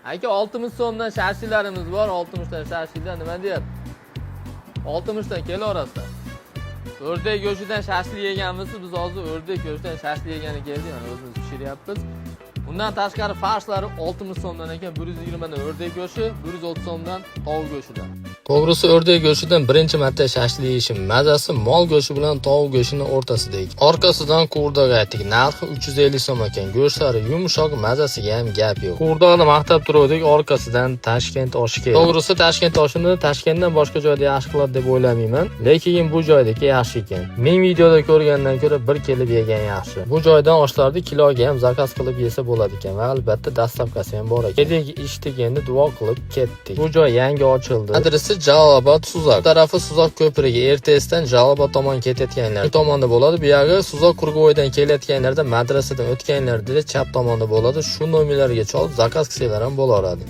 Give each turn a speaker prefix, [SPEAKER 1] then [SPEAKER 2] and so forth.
[SPEAKER 1] Aka, 60 so'mdan shashliklarimiz bor. 60 dan shashlikdan nima deyapti? 60 dan kelaverasizlar. O'rdak go'shidan shashlik yeganmisiz? Biz hozir o'rdak go'shidan shashlik yegani keldik, mana o'zimiz pishiryapmiz. Undan tashqari farshlari 60 so'mdan ekan, 120 dan o'rdak go'shti, 130 so'mdan tovuq go'shidan. To'g'risi, o'rdak go'shidan birinchi marta shashlik yeyishim. Mazasi mol go'shti bilan tovuq go'shtini o'rtasida ekan. Orqasidan quvurdoq aytdik. Narxi 350 so'm ekan. Go'shtlari yumshoq, mazasiga ham gap yo'q. Quvurdoqni maqtab turuvdik, orqasidan Toshkent oshi keldi. To'g'risi, Toshkent oshini Toshkentdan boshqa joyda yaxshi qiladi deb o'ylamayman. Lekin bu joydagi yaxshi ekan. Ming videoda ko'rgandan ko'ra bir kelib yegan yaxshi. Bu joydan oshlarni kiloga ham заказ qilib yesa bo'ladi ekan va albatta доставка si ham bor ekan. Yedik, ichdik, endi duo qilib ketdik. Bu joy yangi ochildi. Adresi Jalolobod, Suzak. Bu tarafi Suzak ko'prigi. RTS dan Jalolobod tomon ketayotganlar bu tomonda bo'ladi. Bu yog'i Suzak круговой dan kelayotganlarda, madrasadan o'tganlarda chap tomonda bo'ladi. Shu nomerlarga chalib заказ qilsanglar ham bo'laveradi.